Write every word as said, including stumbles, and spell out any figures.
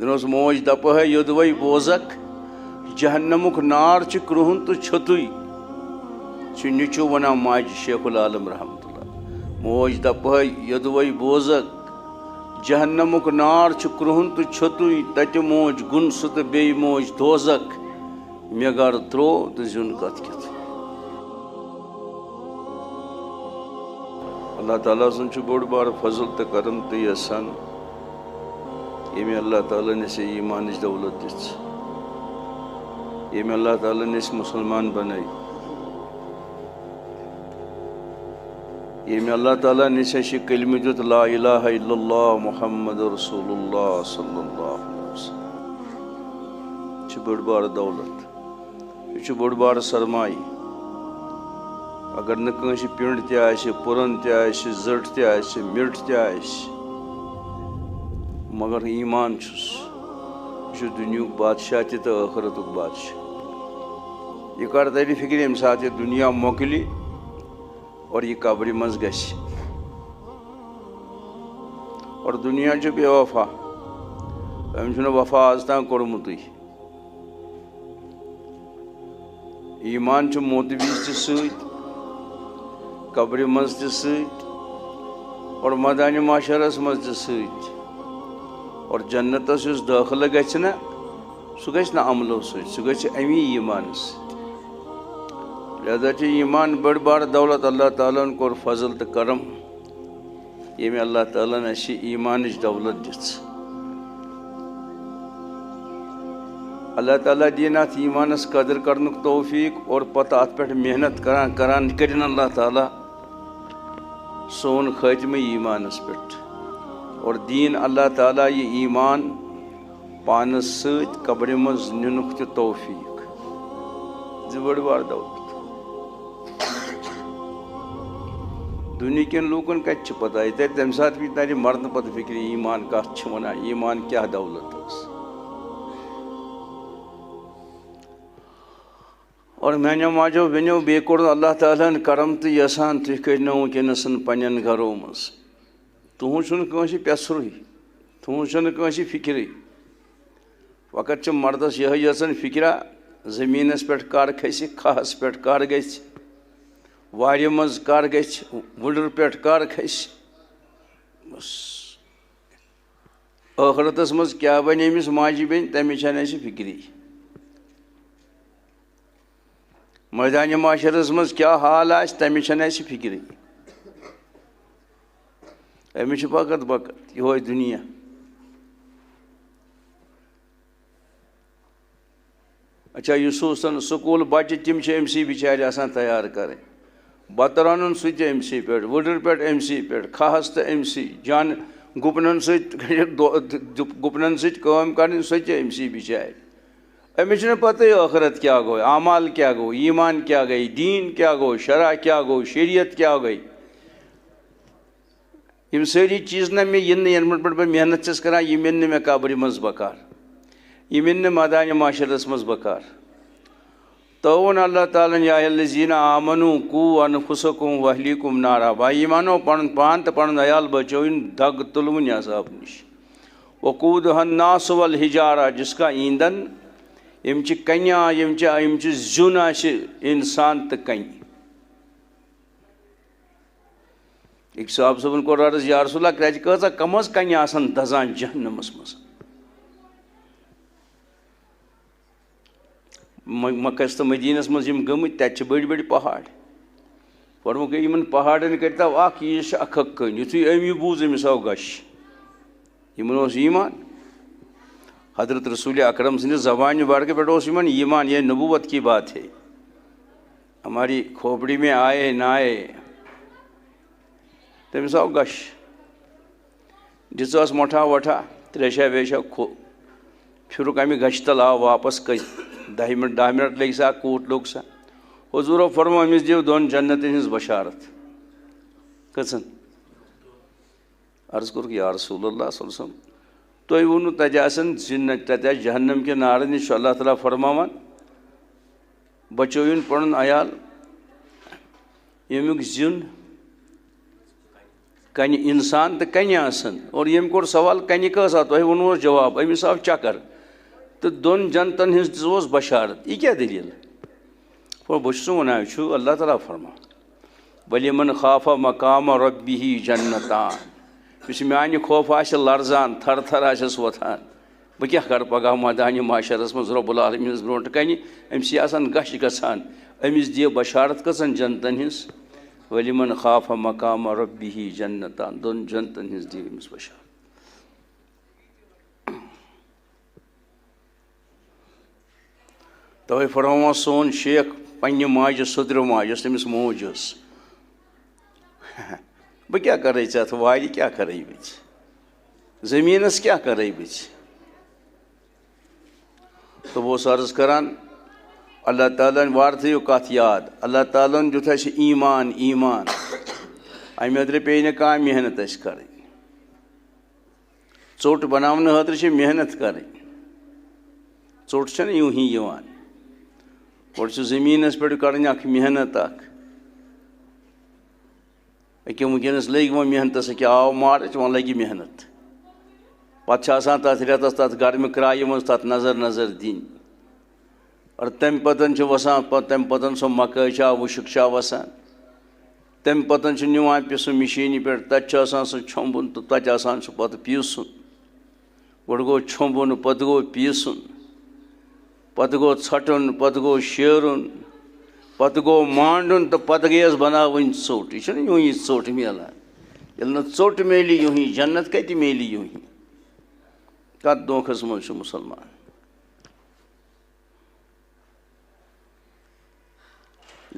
دِنَس موج دَپہٕ ہے یوٚدوَے بوزَکھ، جہنمُک نار چھُ کرٛہُن تہٕ چھوٚتُے۔ چھُ نیٚچوٗ وَنان ماجہِ شیخ العالم رحمتہ اللہ۔ موج دَپہٕ ہے یوٚدوَے بوزَکھ، جہنمُک نار چھُ کرٛہُن تہٕ چھوٚتُے، تَتہِ موج گُن سُہ تہٕ بیٚیہِ موج دوزَکھ۔ مےٚ گَرٕ ترٛوو تہٕ زیُن کَتھ کیُتھ۔ اللہ تعالیٰ سُنٛد چھُ بوٚڑ بار فضل تہٕ کرم تہٕ احسان، ییٚمۍ اللہ تعالیٰ ہن اَسہِ ایٖمانٕچ دولت دِژ، ییٚمۍ اللہ تعالیٰ ہن اَسہِ مُسلمان بنٲے، ییٚمۍ اللہ تعالیٰ ہن اَسہِ اَسہِ کلمہٕ دیُت، لا الہ الا اللہ محمد رسول اللہ صلی اللہ علیہ وسلم۔ چھِ بٔڑ بار دولت، یہِ چھُ بوٚڑ بار سرمایہِ۔ اگر نہٕ کٲنٛسہِ پِنٛڈ تہِ آسہِ، پُرن تہِ آسہِ، زٔٹ تہِ آسہِ، مِٹھ تہِ آسہِ، مگر ایٖمان چھُس، یہِ چھُ دُنیہُک بادشاہ تہِ تہٕ ٲخرتُک بادشاہ۔ یہِ کر ترِ فِکرِ، ییٚمہِ ساتہٕ یہِ دُنیا مۄکلہِ اور یہِ قبرِ منٛز گژھِ، اور دُنیا چھُ بے وفا، أمۍ چھُنہٕ وفا آز تام کوٚرمُتٕے۔ ایٖمان چھُ موتہٕ وِزِ تہِ سۭتۍ، قبرِ منٛز تہِ سۭتۍ، اور مٲدانِ محشرس منٛز تہِ سۭتۍ۔ اور جنتس یُس دٲخلہٕ گژھِ نہ، سُہ گژھِ نہٕ عملو سۭتۍ، سُہ گژھِ اَمی ایٖمانہٕ سۭتۍ۔ لہذا چھِ ایٖمان بٔڑ بار دولت، اللہ تعالیٰ ہن کوٚر فضل تہٕ کرم۔ ییٚمۍ اللہ تعالیٰ ہن اَسہِ ایٖمانٕچ دولت دِژ۔ اللہ تعالیٰ دِیِن اَتھ ایٖمانَس قدٕر کرنُک توفیٖق اور پتہٕ اَتھ پٮ۪ٹھ محنت کران کران کٔرِن اللہ تعالیٰ سون خٲتمہٕ ایٖمانَس پٮ۪ٹھ اور دِیِن اللہ تعالیٰ یہِ ایٖمان پانس سۭتۍ قبرِ منٛز نِنُک تہِ توفیٖق۔ زِ بٔڑ بار دولت۔ دُنہِکٮ۪ن لوٗکن کتہِ چھِ پتہ؟ یہِ ترِ تمہِ ساتہٕ، یہِ ترِ مرنہٕ پتہٕ فِکرِ، ایٖمان کتھ چھِ ونان، ایٖمان کیٛاہ دولت ٲس۔ اور میانیو ماجو بیٚنیو، بیٚیہِ کوٚر اللہ تعالیٰ ہن کرم تہٕ یژھان، تُہۍ کٔرۍ نہٕ وٕنکیٚنس پننٮ۪ن گرو منٛز۔ تُہُنٛد چھُنہٕ کٲنٛسہِ پٮ۪ژھرُے، تُہُنٛد چھُنہٕ کٲنٛسہِ فِکرٕے۔ فقط چھِ مردس یِہوٚے یٲژَن فِکرا، زٔمیٖنَس پٮ۪ٹھ کر کھسہِ، کھہَس پٮ۪ٹھ کر گژھِ، وارِ منٛز کر گژھِ، وُڈٕر پٮ۪ٹھ کر کھسہِ۔ بس۔ ٲخرتس منٛز کیٛاہ بنہِ أمِس ماجہِ بیٚنہِ، تَمِچ چھَنہٕ اَسہِ فِکری۔ مٲدانِ محشرس منٛز کیٛاہ حال آسہِ، تَمِچ چھَنہٕ اَسہِ فِکرٕے۔ أمِس چھُ فقط وقت یِہوٚے دُنیا۔ اچھا، یُس اوس زَن سکوٗل بَچہٕ، تِم چھِ أمۍ سٕے بِچارِ آسان تیار کَرٕنۍ۔ بَتہٕ رَنُن سُہ تہِ أمۍ سٕے پٮ۪ٹھ، وٕڈٕر پٮ۪ٹھ أمۍ سٕے پٮ۪ٹھ، کھَہَس تہٕ أمۍ سٕے، جان گُپنَن سۭتۍ دو-، گُپنَن سۭتۍ کٲم کَرٕنۍ سۄ تہِ أمۍ سٕے بِچارِ۔ أمِس چھُنہٕ پَتہٕے ٲخرت کیٛاہ گوٚو، اعمال کیٛاہ گوٚو، ایٖمان کیٛاہ گٔے، دیٖن کیٛاہ گوٚو، شرع کیٛاہ گوٚو، شریعت کیٛاہ گٔے۔ یِم سٲری چیٖز نہ مےٚ یِن نہٕ، یِمَن پٮ۪ٹھ بہٕ محنت چھَس کَران، یِم یِن نہٕ مےٚ قبرِ منٛز بکار، یِم یِن نہٕ مٲدانِ محشرَس منٛز بکار۔ تو ووٚن اللہ تعالیٰ ہَن، یا الذین آمنوا قوا انفسکم واہلیکم نارا، با ایٖمانو، پَنُن پان تہٕ پَنُن عیال بچٲوِن دگ تُلوٕنۍ عذاب نِش۔ وقودہ الناس والحجارہ، جس کا ایندھن یِم چھِ کنہِ، یِم چھِ، یِم چھِ زیُن آسہِ اِنسان تہٕ کنہِ۔ أکۍ صٲب صٲبن کوٚر عرض، یا رسول اللہ، کرٛٮ۪جہِ کۭژاہ کم از کم آسن دزان جہنمس منٛز؟ م-، مکس تہٕ مدینس منٛز یِم گٔمٕتۍ، تتہِ چھِ بٔڑۍ بٔڑۍ پہاڑ۔ فرمووُکھ، یِمن پہاڑن کٔرۍتو اکھ، یہِ چھِ اکھ اکھ کٔنۍ۔ یُتھُے أمۍ یہِ بوٗز، أمِس آو غش۔ یِمن اوس ایمان۔ حضرت رسول اکرم سٕنٛدِ زبانہِ مبارکہٕ پٮ۪ٹھ اوس یِمن ایمان، یہ نبوت کی بات ہے۔ ہماری کھوپڑی میں آئے نہ آئے، تٔمِس آو غش۔ دِژہَس مۄٹھا وۄٹھا، تریشا ویشا کھو-، پھِرُکھ اَمہِ غشہِ تل، آو واپس۔ کٔژ، دَہہِ منٹ، دَہ منٹ لٔگۍ سا، کوٗت لوٚگ سا؟ حضوٗرو فرموو، أمِس دِیِو دۄن جنتن ہٕنٛز بشارت۔ کٔژن؟ عرض کوٚرُکھ، یا رسول اللہ صلی اللہ علیہ وسلم، تۄہہِ ووٚنوٕ تَتہِ آسَن زِن، تَتہِ آسہِ جہنم کہِ نارٕ نِش، چھُ اللہ تعالیٰ فرماوان، بچٲوِن پنُن عیال، ییٚمیُک زیُن کنہِ انسان تہٕ کنہِ آسن۔ اور ییٚمۍ کوٚر سوال، کنہِ کٔژ آسہٕ؟ تۄہہِ ووٚنوُس جواب، أمِس آو چکر۔ تہٕ دۄن جنتن ہٕنٛز دِژوس بشارت۔ یہِ کیٛاہ دٔلیٖل؟ اور بہٕ چھُس نہٕ وَنان، یہِ چھُ اللہ تعالیٰ فرمان، "وَلِمَنْ خَافَ مَقَامَ رَبِّهِ جَنَّتَانِ"۔ یُس میٛانہِ خوفہٕ آسہِ لرزان، تھر تھر آسٮ۪س وۄتھان، بہٕ کیٛاہ کَرٕ پگاہ مٲدانِ محشرَس منٛز رۄب العالمیٖنَس برونٛٹھ کَنہِ؟ أمِس چھِ آسان غش گژھان۔ أمِس دِیہِ بشارت کٔژَن جنتَن ہٕنٛز؟ "وَلِمَنْ خَافَ مَقَامَ رَبِّهِ جَنَّتَانِ"، دۄن جنتَن ہٕنٛز دِیہِ أمِس بشارت۔ توے فرماوان سون شیخ پننہِ ماجہِ سُدرِ ماجہِ، یۄس تٔمِس موج ٲس، "بہٕ کیٛاہ کرے ژےٚ اَتھ وارِ، کیٛاہ کرے بہٕ ژےٚ؟ زٔمیٖنَس کیٛاہ کرے بہٕ ژےٚ؟" تہٕ بہٕ اوسُس عرض کران، اللہ تعالیٰ ہن، وارٕ تھٲیِو کَتھ یاد، اللہ تعالیٰ ہن دیُت اَسہِ ایٖمان، ایٖمان۔ اَمہِ خٲطرٕ پیٚیہِ نہٕ کانٛہہ محنت اَسہِ کَرٕنۍ۔ ژوٚٹ بناونہٕ خٲطرٕ چھِ محنت کَرٕنۍ۔ ژوٚٹ چھَنہٕ یوٗں ہی یِوان۔ گۄڈٕ چھُ زٔمیٖنَس پٮ۪ٹھ کَرٕنۍ اَکھ محنت اَکھ۔ أکیٛاہ وٕنکیٚنَس لٔگۍ وۄنۍ محنتَس، أکیٛاہ آو مارٕچ، وۄنۍ لَگہِ محنت۔ پَتہٕ چھِ آسان تَتھ رٮ۪تَس، تَتھ گرمہٕ کرٛایہِ منٛز تَتھ نظر نظر دِنۍ۔ اور تَمہِ پَتَن چھِ وَسان، پَتہٕ تَمہِ پَتَن سۄ مَکٲے چھا، وُشُک چھا وَسان۔ تَمہِ پَتَن چھُ نِوان پِسُن مِشیٖنہِ پٮ۪ٹھ، تَتہِ چھُ آسان سُہ چھۄمبُن تہٕ تَتہِ آسان سُہ پَتہٕ پیٖسُن۔ گۄڈٕ گوٚو چھۄمبُن، پَتہٕ گوٚو پیٖسُن، پَتہٕ گوٚو ژھَٹُن، پَتہٕ گوٚو شیرُن، پَتہٕ گوٚو مانڈُن تہٕ پَتہٕ گٔیَس بَناوٕنۍ ژوٚٹ۔ یہِ چھُنہٕ یوٗں یہِ ژوٚٹ میلان۔ ییٚلہِ نہٕ ژوٚٹ میلہِ یوٗں ہی، جنت کَتہِ میلہِ یوٗں ہی؟ کَتھ دھوکھَس منٛز چھُ مُسلمان؟